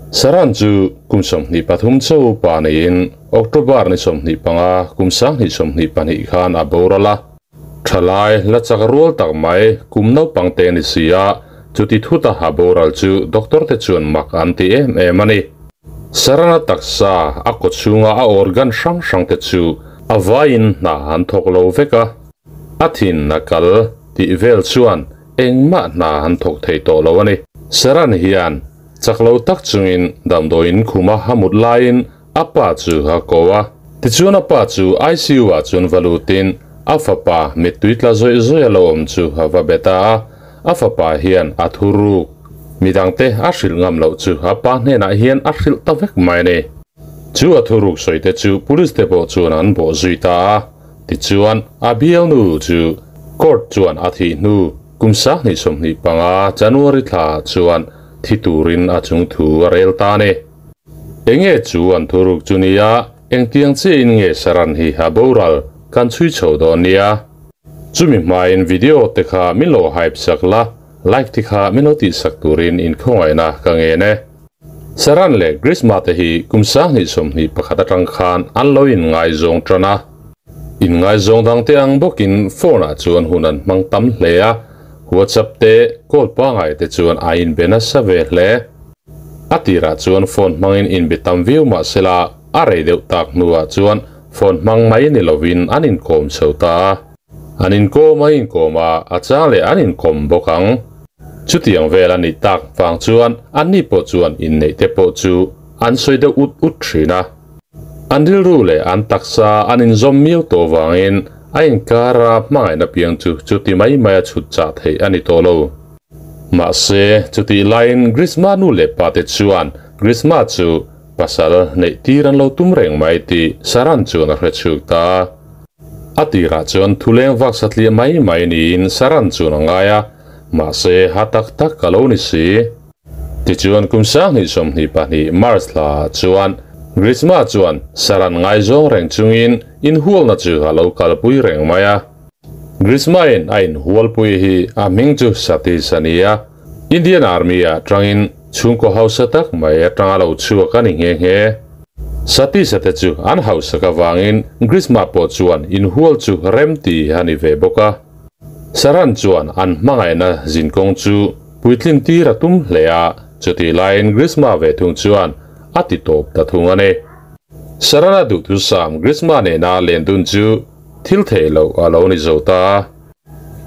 Saran chu kum 23 chauh upa niin October ni 25 kum 2022 khan a boral a. Thalai la chak rual tak mai kum naupang te ni si a, chuti thuta a boral chu doctor te chuan mak an ti em em a ni. Sarana taksa a kawchhunga a organ hrang hrang te chu a vaiin hna an thawk lo vek a, a thin a kal tih vel chuan engmah hna an thawk thei tawh lo a ni. Saran hian chak lo tak chungin damdawiin khuma a mut laiin a pa chu a ko a. Tichuan a pa chu ICU ah chuan va lutin a fapa mittui tla zawih zawih a lo awm chu a va be ta a. A fapa hian a thuruk midangte a hrilh ngam loh chu a pa hnenah hian a hrilh ta vek mai a ni. Chu a thuruk sawi te chu police te pawh chuan an bawh zui ta a. Tichuan a bialnu chu court chuan a thih hnu kum 2025 January thla ah chuan thi turin a chung thu a rel ta a ni. Enge chu an thuruk chu nia, engtiang chiahin nge Saran hi a boral kan chhui chho dawn nia. Chumi hmain video te kha min lo hype sak la, like te kha min lo tih sak turin inkhawngaihna ka ngen e. Saran leh Grishma te hi kum 2021 atang khan an lo inngaizawng tan a. Inngaizawng dang te ang bawkin phone ah chuan hun an hmang tam hle a, WhatsApp te, call pangai te chuan a inbe nasa ve hle. A tirah chuan phone hmangin inbe tam viau mah sela a rei deuh tak hnuah chuan phone hmang mai ni lovin an inkawm chho ta a. An inkawm a inkawm a, a chang leh an inkawm bawk ang. Chutiang vel a nih tak vang chuan anni pawh chuan inneih te pawh chu an sawi deuh ut ut thin a. An rilru leh an taksa an inzawm miau tawh vangin a inkara hmangaihna piang chu chuti mai mai a chhut chah theih a ni tawh lo. Mahse, chutih laiin Grishma nu leh pa te chuan Grishma chu pasal neih tir an lo tum reng mai tih Saran chuan a hre chhuk ta a. A tirah chuan thuleng vak satliah mai mai niin Saran chuan a ngai a, mahse ha tak tak a lo ni si. Tichuan kum 2022 March hla ah chuan Grishma chuan Saran ngaizawng reng chungin inhualna chu a lo kalpui reng mai a. Grishma in a inhualpui hi a hming chu Satish a ni a, Indian Army ah tangin chhungkaw hausa tak mai atanga lo chhuak a ni nghe nghe. Satish te chu an hausak avangin Grishma pawh chuan inhual chu rem ti a ni ve bawk a. Saran chuan an hmangaihna zinkawng chu puitlin tir a tum hle a, chutih laiin Grishma ve thung chuan a ti tawp ta thung a ni. Sarana duhthusam Grishma nena lendun chu thil theih loh a lo ni zo ta a.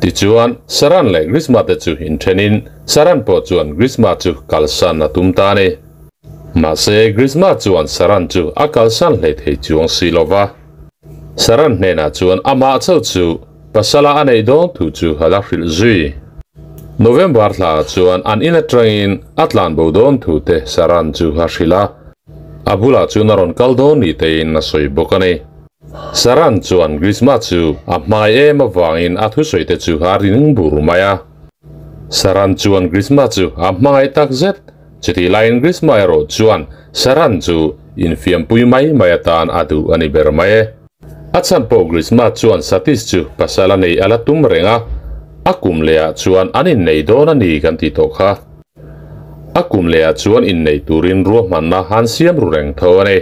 Tichuan, Saran leh Grishma te chu inthenin Saran pawh chuan Grishma chu kalsan a tum ta a ni. Mahse, Grishma chuan Saran chu a kalsan hlei thei chuang si lo va. Saran hnenah chuan amah chauh chu pasala a neih dawn thu chu a la hrilh zui. November thlaah chuan an in atangin a tlanbo dawn thu te Saran chu a hrilh a, a bulah chuan a rawn kal dawn ni tein a sawi bawk a ni. Saran chuan Grishma chu a hmai em avangin a thusawi te chu a ring bur mai a. Saran chuan Grishma chu a hmangaih tak zet. Chutih laiin Grishma erawh chuan Saran chu infiampui mai mai atan a duh a ni ber mai e. A chhan pawh Grishma chuan Satish chu pasal a nei a la tum reng a, a kum lehah chuan an innei dawn a ni kan tih tawh kha. A kum lehah chuan innei turin ruahmanna an siam ru reng tho a ni.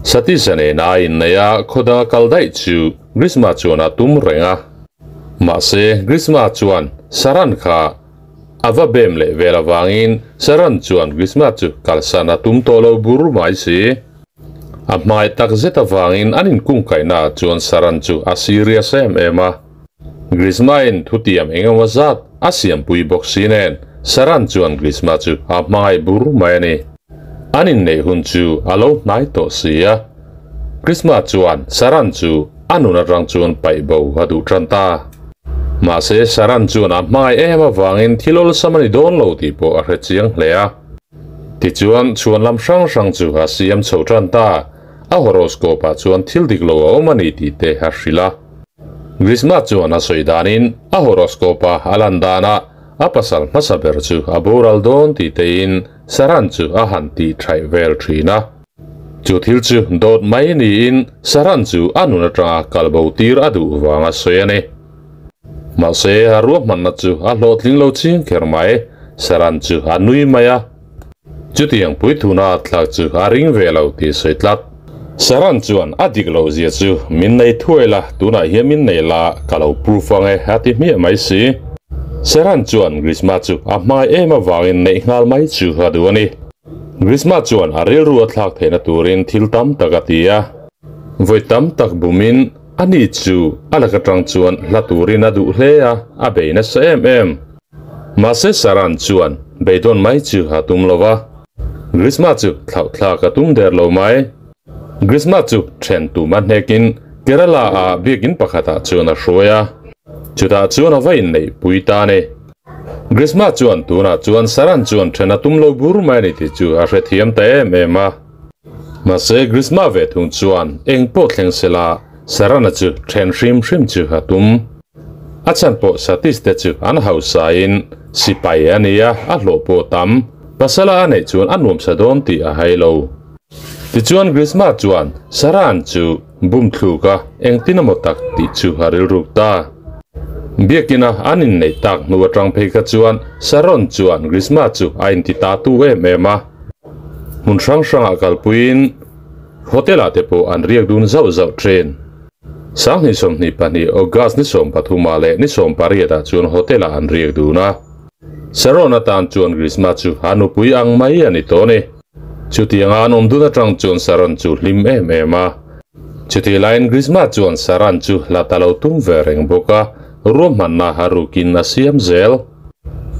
Satish-a nena a innei a, khaw danga kal daih chu Grishma chuan a tum reng a. Mahse, Grishma chuan Saran kha A va bem leh vel avangin Saran chuan Grishma chu kalsan a tum tawh lo bur mai si. A hmai tak zet avangin an inkungkaihna ah chuan Saran chu a serious em em a. Grishma in thutiam eng emaw zat a siampui bawk si nen Saran chuan Grishma chu a hmangaih bur mai a ni. An inneih hun chu a lo hnai tawh si a. Grishma chuan Saran chu a nun atang chuan paih bo a duh tan ta. Mahse, Saran chuan a hmangaih em avangin thil awlsam a ni dawn lo tih pawh a hre chiang hle a. Tichuan, chhuan lam hrang hrang chu a siam chho tan ta. A horoscope ah chuan thil dik lo a awm a ni tih te a hrilh a. Grishma chuan a sawi danin a horoscope a a lan danah a pasal hmasa ber chu a boral dawn tih tein Saran chu a han tih thaih vel thin a. Chu thil chu dawt mai niin Saran chu a nun atanga kalbo tir a duh vang a sawi a ni. Mahse, a ruahmanna chu a hlawhtling lo ching kher mai. Saran chu a nui mai a. Chutiang puithuna a thlak chu a ring ve lo tih sawi tlat. Saran chuan a dik loh zia chu min nei thuai la, tunah hian min nei la, ka lo proof ang e a ti hmiah mai si. Saran chuan Grishma chu a hmai em avangin neih nghal mai chu a duh a ni. Grishma chuan a rilru a thlak theihna turin thil tam tak a ti a. Vawi tam tak bumin ani chu a lak atang chuan hla turin a duh hle a, a bei nasa em em. Mahse Saran chuan beidawn mai chu a tum lo va, Grishma chu thlauhthlak a tum der lo mai. Grishma chu then tum a hnekin Kerala ah biakin pakhatah chuan a hruai a, chutah chuan a va inneih pui ta a ni. Grishma chuan tunah chuan Saran chuan then a tum lo bur mai a ni tih chu a hrethiam ta em em a. Mahse Grishma ve thung chuan eng pawh thleng sela Sarana chu then hrim hrim chu a tum. A chhan pawh Satish te chu an hausain sipai a nia, a hlawh pawh tam. Pasala a neih chuan a nuamsa dawn tih a hai lo. Tichuan Grishma chuan Saran chu bum thluk a, engtin emaw tak tih chu a rilruk ta. Biakina an inneih tak hnu atang phei kha chuan Saron chuan Grishma chu a inti ta tu em em a. Hmun hrang hrangah kalpuiin hotel ah te pawh an riak dun zauh zauh thin. 2022 August ni 13 ah leh ni 18 ah chuan hotel ah an riak dun a. Saron atan chuan Grishma chu a nupui ang mai a ni tawh a ni. Chutianga an awm dun atang chuan Saron chu hlim em em a. Chutih laiin Grishma chuan Saran chu la ta lo tum ve reng bawk a, ruahmanna a rukin a siam zel.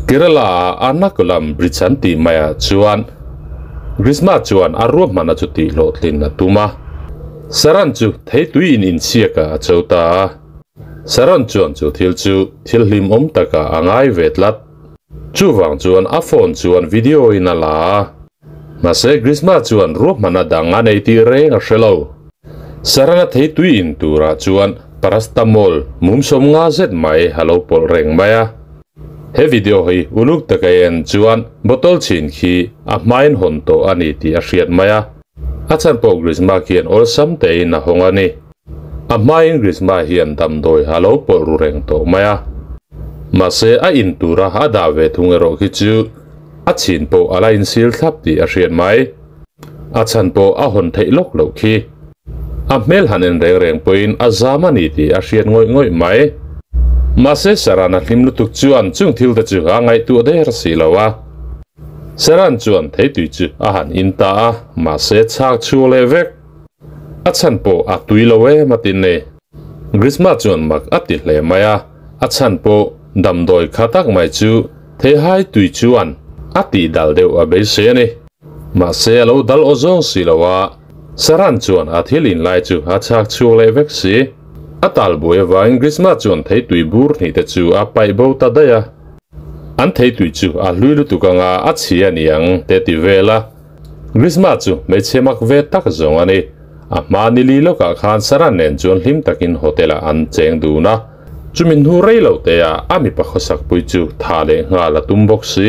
Kerala ah Ernakulam Bridge an tih maiah chuan Grishma chuan a ruahmanna chu tih hlawhtlin a tum a. Saran chu theitui in inchhiakah a cho ta a. Saran chuan chu thil chu thil hlimawm takah a ngai ve tlat. Chuvang chuan a phone chuan video in a la a. Mahse Grishma chuan ruahmanna dang a nei tih reng a hre lo. Sarana theitui in turah chuan paracetamol mum 50 zet mai a lo pawlh reng mai a. He video hi uluk taka en chuan bottle chhin khi a hmain hawn tawh a ni tih a hriat mai a. A chhan pawh Grishma khian awlsam tein a hawng a ni. A hmain Grishma hian damdawi a lo pawlh ru reng tawh mai a. Mahse a in tura a dah ve thung erawh khi chu a chhin pawh a la insil thlap tih a hriat mai. A chhan pawh a hawn theih lawk loh khi. A hmel han en reng reng pawhin a zam a ni tih a hriat ngawih ngawih mai. Mahse Saran a hlim lutuk chuan chung thil te chu a ngaihtuah der si lo a. Saran chuan theitui chu a han in ta a, mahse chhak chhuak leh vek. A chhan pawh a tui lo em a tin ni. Grishma chuan mak a ti hle mai a, a chhan pawh damdawi kha tak mai chu theihai tui chuan a tih dal deuh a beisei a ni. Mahse a lo dal aw zawng si lo a. Saran chuan a thil in lai chu a chhak chhuak leh vek si. A tal buai avangin Grishma chuan theitui bur hnih te chu a paih bo ta daih a. An theitui chu a hlui lutuk anga a chhi a ni ang te ti vel a. Grishma chu hmeichhe mak ve tak zawng a ni. A hma ni li lawkah khan Saran nen chuan hlim takin hotel ah an cheng dun a. Chumi hnu rei lo te ah a mipa khawsak pui chu tha leh nghal a tum bawk si.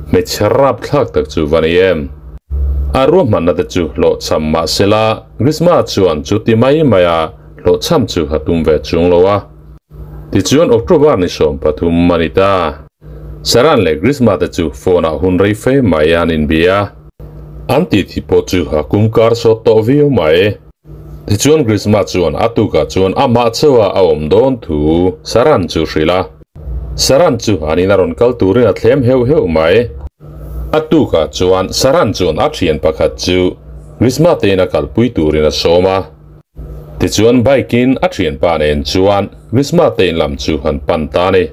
Hmeichhe rapthlak tak chu va ni em? A ruahmanna te chu hlawhchham mah sela, Grishma chuan chu ti mai maia hlawhchham chu a tum ve chung lo a. Tichuan October ni 13 a ni ta. Saran leh Grishma te chu phone ah hun rei fe mai an inbia. An titi pawh chu a kum kar sawt tawh viau mai. Tichuan Grishma chuan a tukah chuan amah chauha a awm dawn thu Saran chu hrilh a. Saran chu an in a rawn kal turin a thlem heuh heuh mai. A tukah chuan Saran chuan a thian pakhat chu Grishma te in a kalpui turin a sawm a. Tichuan bike in a thianpa nen chuan Grishma te in lam chu an pan ta a ni.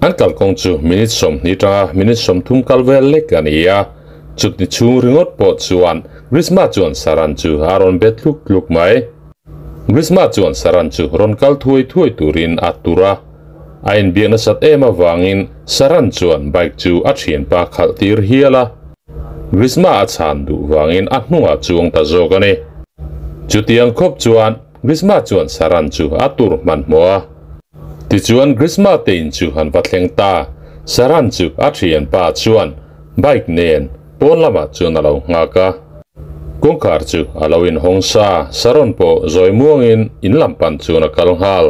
An kalkawng chu minute 20 tanga minute 30 kal vel lek a ni a. Chutni chhung ringawt pawh chuan Grishma chuan Saran chu a rawn be tluk tluk mai. Grishma chuan Saran chu rawn kal thuai thuai turin a tur a. A inbiak nasat em avangin Saran chuan bike chu a thianpa khalh tir hial a. Grishma a chhan duh vangin a hnungah chuang ta zawk a ni. Chutiang khawp chuan Grishma chuan Saran chu a tur hmanhmawh a. Tichuan Grishma te in chu an va thleng ta. Saran chu a thianpa chuan bike nen pawn lamah chuan a lo nghak a. Kawngkhar chu a lo inhawng sa, Saron pawh zawi muangin in lam pan chuan a kal nghal.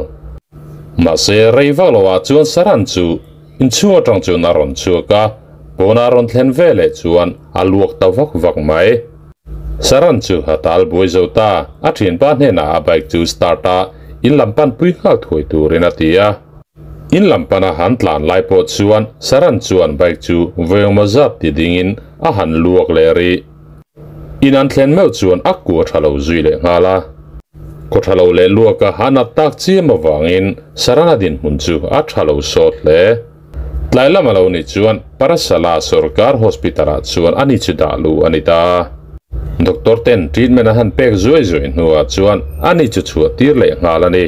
Mahse rei vak loah chuan Saran chu inchhung atang chuan a rawn chhuak a, Pawn a rawn thlen ve leh chuan a luak ta vak vak mai. Saran chu a tal buai zo ta, a thianpa hnenah a bike chu start a, in lam pan pui nghal thuai turin a ti a. In lam pana han tlan lai pawh chuan Saran chuan bike chu vawiawma zat ti dingin a han luak leh rih. In an thlen meuh chuan a kua tha lo zui leh nghal a. Khaw tha lo leh luaka a nat tak chiam avangin Sarana dinhmun chu a tha lo sawt hle. Tlai lam a lo nih chuan Parasala Sorkar Hospital ah chuan ani chu dah luh a ni ta. Doctor ten treatment a han pek zuai zuai hnuah chuan ani chu chhuah tir leh nghal a ni.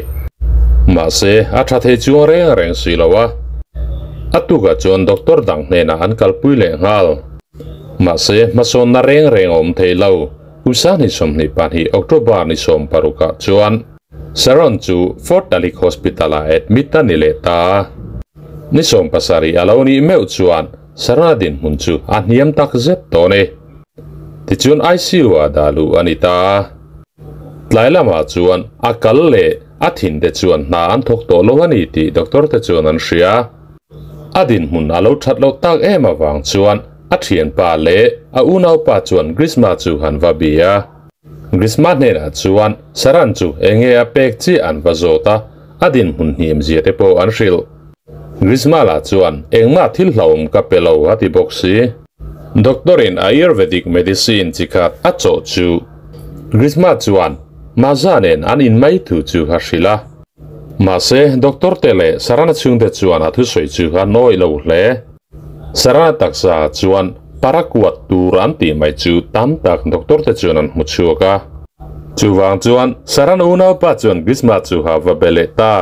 Mahse, a tha thei chuang reng reng si lo a. A tukah chuan doctor dang hnenah an kalpui leh nghal. Mahse, hmasawnna reng reng a awm thei lo. Usa ni 22 October ni 16 ah chuan Sharon chu Fort Talik Hospital ah admit a ni leh ta. Ni 17 a lo nih meuh chuan Sharon a dinhmun chu a hniam tak zet tawh a ni. Tichuan ICU ah dah luh a ni ta. Tlai lamah chuan a kal leh a thin te chuan hna an thawk tawh lo a ni tih doctor te chuan an hria. A dinhmun a lo that loh tak em avang chuan a thianpa leh a unaupa chuan Grishma chu han va bi a. Grishma hnenah chuan Saran chu enge a pek chiah an va zawt a, a dinhmun hniam zia te pawh an hrilh. Grishma lah chuan engmah thil hlauhawm ka pe lo a ti bawk si. Doctor in Ayurvedic medicine chi khat a chawh chu Grishma chuan Maza nen an in mai thu chu a hrilh a. Mahse, doctor te leh Sarana chhungte chuan a thusawi chu a nawi lo hle. Sarana taksa chuan paraquat tur an tih mai chu tam tak doctor te chuan an hmu chhuak a. Chuvang chuan Sarana unaupa chuan Grishma chu a va be leh ta.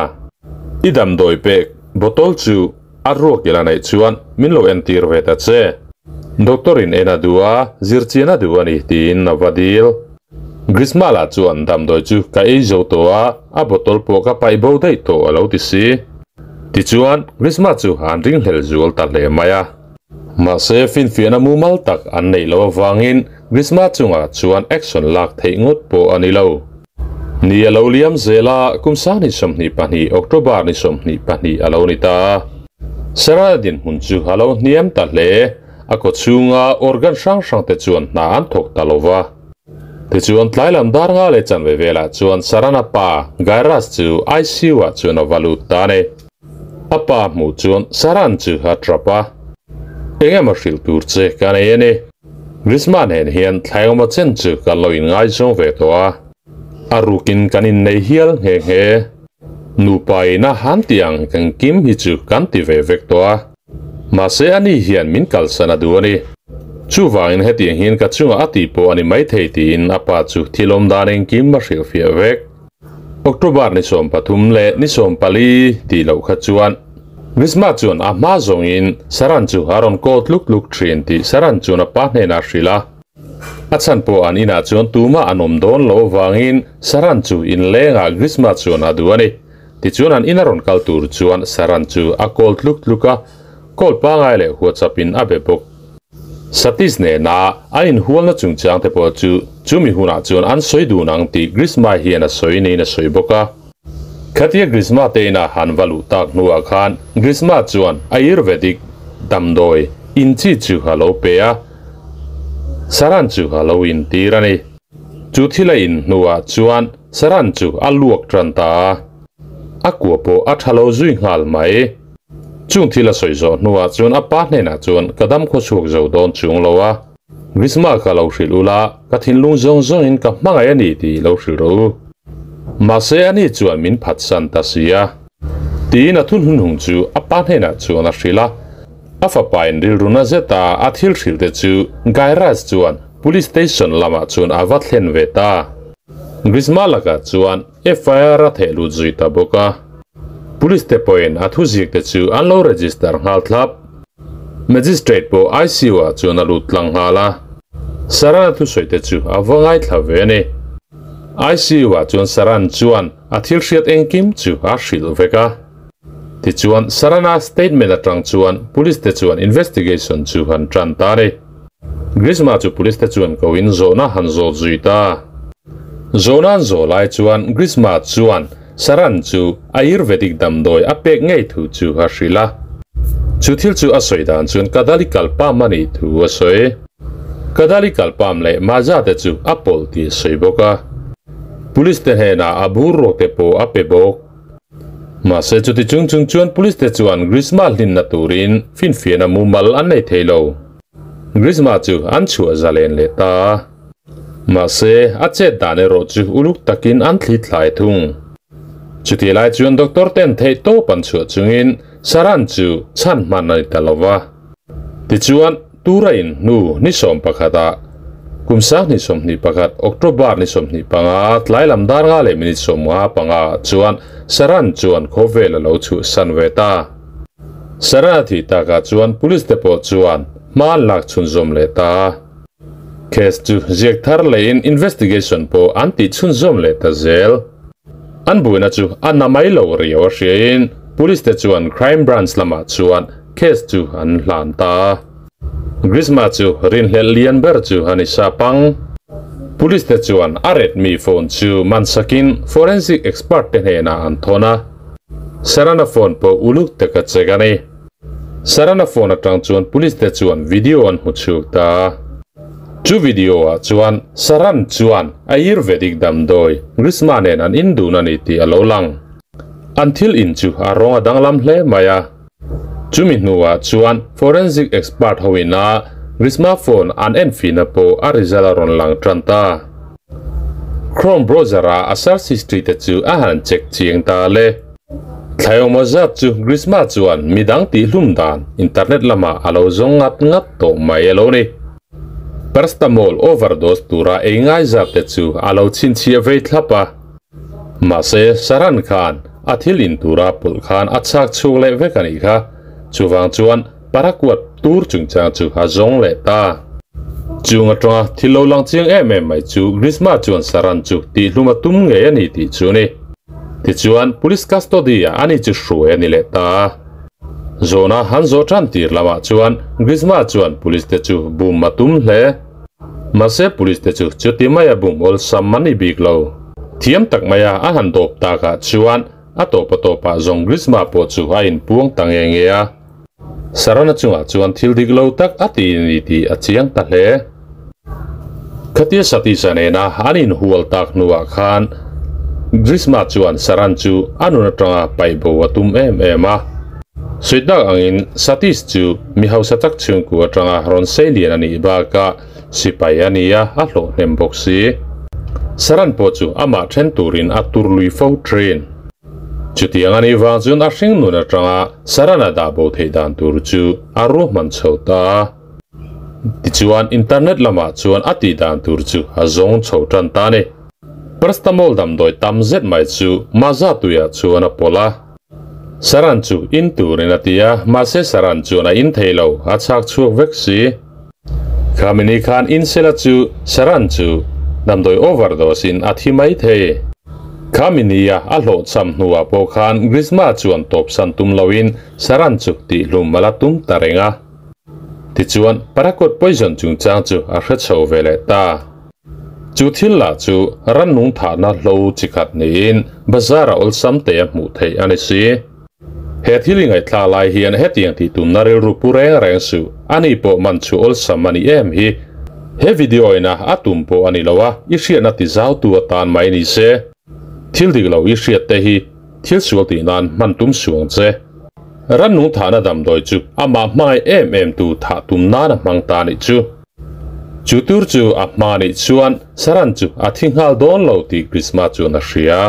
I damdawi pek bottle chu a ruak ila neih chuan min lo entir ve ta che. Doctor in en a duh a, zirchian a duh a ni tiin a va dil. Grishma lah chuan damdawi chu ka ei zo tawh a, a bottle pawh ka paih bo daih tawh a lo ti si. Tichuan, Grishma chu an ringhlel zual ta hle mai a. Mahse, finfiahna mumal tak an neih loh avangin Grishma chungah chuan action lak theih ngawt pawh a ni lo. Ni a lo liam zel a, kum 2022 October ni 22 a lo ni ta a. Sarah dinhmun chu a lo hniam ta hle. A kaw chhunga organ hrang hrang te chuan hna an thawk ta lo va. Tichuan tlai lam dar nga leh chanve velah chuan Sarana pa Gairas chu ICU ah chuan a va lut ta a ni. A pa hmuh chuan Saran chu a trap a. Eng emaw hrilh tur che ka nei a ni. Grishma nen hian thlai engemaw chen chu kan lo inngaizawng ve tawh a. A rukin kan innei hial nghe nghe. Nupa ina han tih ang engkim hi chu kan ti ve vek tawh a. Mahse ani hian min kalsan a duh a ni. Chuvangin hetiang hian ka chungah a tih pawh a ni maithei tiin a pa chu thil awm dan engkim a hrilhfiah vek. October ni 13 leh ni 14 tih loh kha chuan Grishma chuan a hma zawngin Saran chu a rawn call tluk tluk thin tih Saran chuan a pa hnenah a hrilh a. A chhan pawh an inah chuan tumah an awm dawn loh avangin Saran chu inlengah Grishma chuan a duh a ni. Tichuan an ina rawn kal tur chuan Saran chu a call tluk tluk a, call pangai leh WhatsApp in a be bawk. Satish nena an inhualna chungchang te pawh chu chumi hunah chuan an sawi dun ang tih Grishma hian a sawi niin a sawi bawk a. Khatia Grishma te ina han va luh tak hnuah khan Grishma chuan Ayurvedic damdawi inchi chu a lo pe a, Saran chu a lo intir a ni. Chu thil a in hnuah chuan Saran chu a luak tan ta a, a kua pawh a tha lo zui nghal mai. Chung thil a sawi zawh hnuah chuan a pa hnenah chuan ka dam khaw chhuak zo dawn chung lo a, Grishma ka lo hrilh ula, ka thinlung zawng zawngin ka hmangaih a ni tih lo hrilh rawh u. Mahse ani chuan min phatsan ta si a. Tiin a thunhunhung chu a pa hnenah chuan a hrilh a. A fapain rilru na zeta a thil hrilh te chu Gairaj chuan Police Station lamah chuan a va thlen ve ta. Grishma lakah chuan FIR a theh lut zui ta bawk a. Police te pawhin a thuziak te chu an lo register nghal thlap. Magistrate pawh ICU ah chuan a lut tlang nghal a. Saran a thusawi te chu a va ngaithla ve a ni. ICU ah chuan Saran chuan a thil hriat engkim chu a hrilh vek a. Tichuan, Sarana statement atang chuan Police te chuan investigation chu han tan ta a ni. Grishma chu Police te chuan ko in zawhna han zawt zui ta. Zawhna an zawh lai chuan Grishma chuan Saran chu Ayurvedic damdawi a pek ngei thu chu a hrilh a. Chu thil chu a sawi dan chuan Kadali kalpam a nih thu a sawi. Kadali kalpam leh Maja te chu a pawlh tih a sawi bawk a. Police te hnenah a bur rawk te pawh a pe bawk. Mahse chuti chung chung chuan Police te chuan Grishma hlinna turin finfiahna mumal an nei thei lo. Grishma chu an chhuah zalen leh ta a. Mahse a chet dan erawh chu uluk takin an thli thlai thung. Chutih lai chuan doctor ten theih tawp an chhuah chungin Saran chu chhan hman a ni ta lo va. Tichuan, tura in hnu ni 11 ah kum 2021 October ni 25 tlai lam dar nga leh minute 55 ah chuan Saran chuan khawvel a lo chhuhsan ve ta. Saran a thih takah chuan police te pawh chuan hma an lak chhunzawm leh ta. Case chu ziak thar leiin investigation pawh an tih chhunzawm leh ta zel. An buaina chu a na mai lo riau a hriain police te chuan crime branch lamah chuan case chu an hlan ta. Grishma chu rinhlelh lian ber chu a ni sa pang. Police te chuan a Redmi phone chu man sakin forensic expert te hnenah an thawn a. Sarana phone pawh uluk taka check a ni. Sarana phone atang chuan police te chuan video an hmu chhuk ta. Chu video ah chuan Saran chuan Ayurvedic damdawi Grishma nen an in dun a ni tih a lo lang. An thil in chu a rawng a danglam hle mai a. Chumi hnuah chuan forensic expert ho ina Grishma phone an enfihna pawh a result a rawn lang tan ta. Chrome browser ah a search history te chu a han check chiang ta le. Thlaiawma zat chu Grishma chuan midang tihhlum dan internet lamah a lo zawng ngat ngat tawh mai a lo ni. Paracetamol overdose tura ei ngai zat te chu a lo chhinchhiah vei thlap a. Mahse, Saran khan a thil in tura pawlh khan a chhak chhuak leh vek a nih kha. Chuvang chuan Paraquat tur chungchang chu a zawng leh ta. Chung atanga thil lo lang chiang em em mai chu Grishma chuan Saran chu tihhlum a tum ngei a ni tih chu a ni. Tichuan Police custody ah ani chu hruai a ni leh ta a. Zawhna han zawh tan tir lamah chuan Grishma chuan Police te chu bum a tum hle. Mahse Police te chu chuti maia bum awlsam a ni bik lo. Thiam tak maia a han dawp takah chuan a tawp a tawpah zawng Grishma pawh chu a inpuang ta nge nge a. Sarana chungah chuan thil dik lo tak a ti ni tih a chiang ta hle. Khatia Satish-a nena an inhual tak hnuah khan Grishma chuan Saran chu a nun atanga paih bo a tum em em a. Sawi tak angin Satish chu mi hausa tak chhungku atanga rawn sei lian a nih bakah sipai a ni a, a hlawh hnem bawk si. Saran pawh chu amah then turin a tur lui fo thin. Chutiang a nih vang chuan a hring nun atanga Sarana dah bo theih dan tur chu a ruahman chho ta a. Tichuan internet lamah chuan a tih dan tur chu a zawng chho tan ta a ni. Paracetamol damdawi tam zet mai chu Maza tuiah chuan a pawlh a. Saran chu in turin a ti a, mahse Saran chuan a in thei lo, a chhak chhuak vek si. Khami ni khan Insela chu Saran chu damdawi overdose in a thi mai thei. Khami nia a hlawhchham hnuah pawh khan Grishma chuan tawpsan tum loin Saran chu tihhlum a la tum ta reng a. Tichuan Paraquat poison chungchang chu a hre chho ve leh ta. Chu thil lah chu rannung thahna hlo chi khat niin bazar-a awlsam te a hmuh theih a ni si. He thil i ngaihthlak lai hian hetiang tih tumna rilru pu reng reng suh, ani pawh man chu awlsam a ni em hi. He video ina a tum pawh a ni lo a, i hriatna ti zautu atan mai ni se. Thil dik lo i hriat te hi thil sual tih nan hman tum suh ang che. Rannung thahna damdawi chu amah hmangaih em em tu thah tum nan a hmang ta nih chu. Chu tur chu a hma nih chuan Saran chu a thi nghal dawn lo tih Grishma chuan a hria.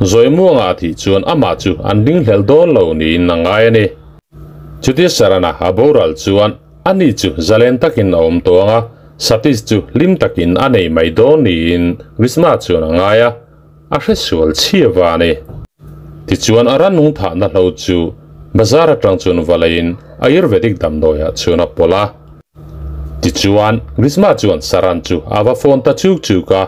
Zawimuanga a thih chuan amah chu an ringhlel dawn lo niin a ngai a ni. Chutia Sarana a boral chuan ani chu zalen takin a awm tawh ang a, Satish chu hlim takin a nei mai dawn niin Grishma chuan a ngai a, a hresual chhia va a ni. Tichuan a rannung thahna hlo chu bazar atang chuan va leiin Ayurvedic damdawiah chuan a pawlh a. Tichuan Grishma chuan Saran chu a va phone ta chuk chuk a,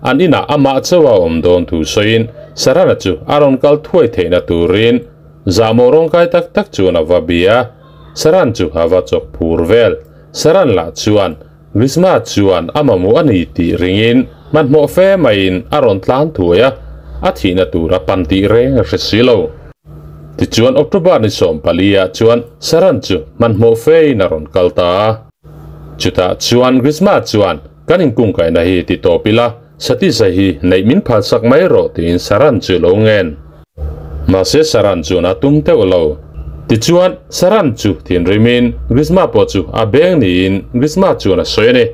An inah amah chauh a awm dawn thu sawiin Sarana chu a rawn kal thuai theihna turin zahmawh rawngkai tak tak chuan a va bia. Saran chu a va chawk phur vel. Saran lah chuan Grishma chuan a mamawh a ni tih ringin hmanhmawh fe maiin a rawn tlan thuai a, a thihna tur a pan tih reng a hre si lo. Tichuan October ni 14 ah chuan Saran chu hmanhmawh fein a rawn kal ta a. Chutah chuan Grishma chuan kan inkungkaihna hi ti tawp ila, Satish-a hi neih min phalsak mai rawh tiin Saran chu lo ngen. Mahse Saran chuan a tum teuh lo. Tichuan Saran chu thinrimin Grishma pawh chu a beng niin Grishma chuan a sawi a ni.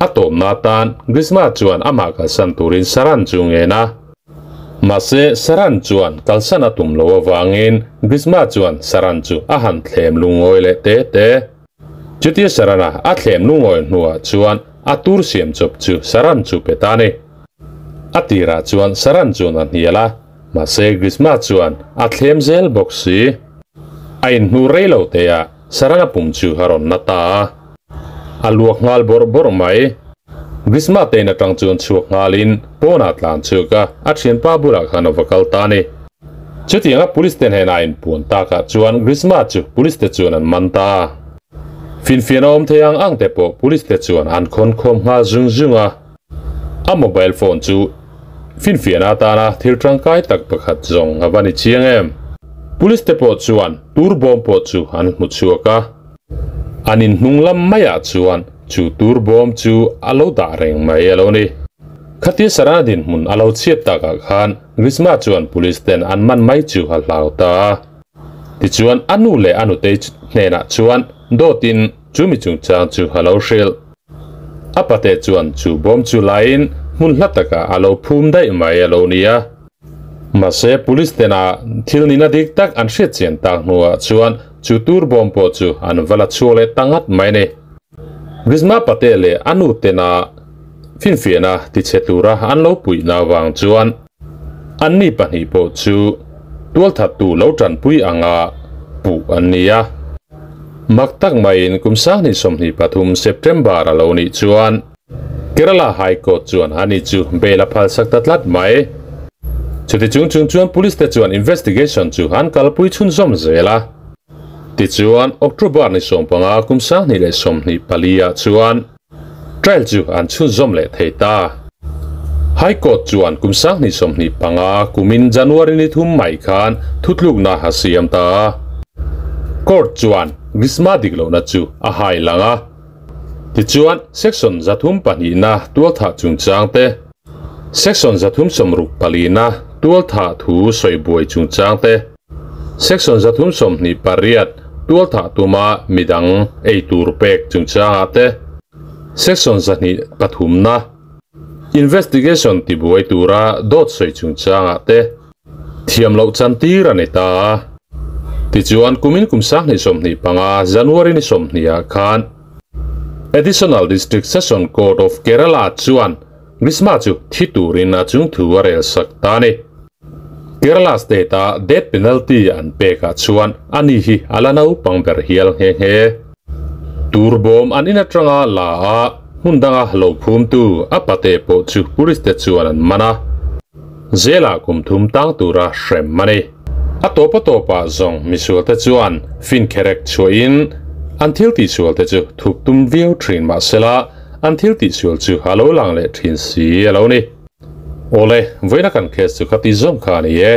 A tawpna atan Grishma chuan amah kalsan turin Saran chu ngen a. Mahse Saran chuan kalsan a tum lo avangin Grishma chuan Saran chu a han thlem lungawi leh te te. Chutia Sarana a thlem lungawi hnuah chuan a tur siam chawp chu Saran chu pe ta a ni. A tirah chuan Saran chuan a hnial a, mahse Grishma chuan a thlem zel bawk si. A inhnu rei lo teah Sarana pum chu a rawn na ta a. A luak nghal bawrh bawrh mai. Grishma te in atang chuan chhuak nghalin pawnah tlan chhuak a, a thianpa bulah khan a va kal ta a ni. Chutianga police te hnenah inpuan takah chuan Grishma chu police te chuan an man ta a. Finfian a awm thei ang ang te pawh police te chuan an khawn khawm nghal zung zung a. A mobile phone chu finfian atana thil tangkai tak pakhat zawng a va ni chiang em. Police te pawh chuan tur bawm pawh chu an hmu chhuak a. An in hnung lam maiah chuan chu tur bawm chu a lo dah reng mai a lo ni. Khatia Sarana dinhmun a lo chhiat takah khan Grishma chuan police ten an man mai chu a hlau ta a. Tichuan a nu leh a nutei hnenah chuan dawtin chu mi chungchang chu a lo hrilh. A pate chuan chu bawm chu laiin hmun hla takah a lo phum daih mai a lo ni a. Mahse, police tena thil nihna dik tak an hriat chian tak hnuah chuan chu tur bawm pawh chu an va la chhuak leh ta ngat mai a ni. Grishma Patel leh a nu tena finfiahna tichhe tura an lo puihna avang chuan anni pahnih pawh chu tualthattu lo tanpui anga puh an ni a. Mak tak maiin kum 2023 September a lo nih chuan, Kerala High Court chuan ani chu bail a phalsak ta tlat mai. Chuti chung chung chuan police te chuan investigation chu an kalpui chhunzawm zel a. Tichuan October ni 15 kum 2024 ah chuan trial chu an chhunzawm leh thei ta. High Court chuan kum 2025 kumin January ni 3 mai khan thutlukna a siam ta a. Court chuan Grishma dik lohna chu a hai lang a. Tichuan, Section 302-na tualthah chungchang te, Section 364-na tualthah thu sawi buai chungchang te, Section 328 tualthah tuma midang ei tur pek chungchangah te, Section 203-na investigation tibuai tura dawt sawi chungchangah te thiam loh chantir a ni ta a. Tichuan, kumin kum 2025 January ni 20 ah khan Additional District Session Court of Kerala chuan Grishma chu thi turin a chung thu a rel sak ta a ni. Kerala state-a death penalty an pekah chuan ani hi a la naupang ber hial nghe nghe. Tur bawm an in atanga la a hmun danga lo phumtu a pate pawh chu police te chuan an man a. Zela kum thum tang tura hrem a ni. A tawp a tawpah zawng misualte chuan fin kherek chhuahin an thil tihsualte chu thup tum viau thin mahsela an thil tihsual chu a lo lang leh thin si a lo ni. Awle, vawiina kan case chu ka ti zawm kha a ni e.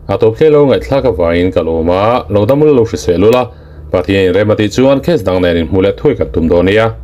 A tawp hle lo ngaihthlak avangin ka lawm a, lo dam ula lo hrisel ula, Pathian inrem a tih chuan case dang nen inhmuh leh thuai kan tum dawn nia.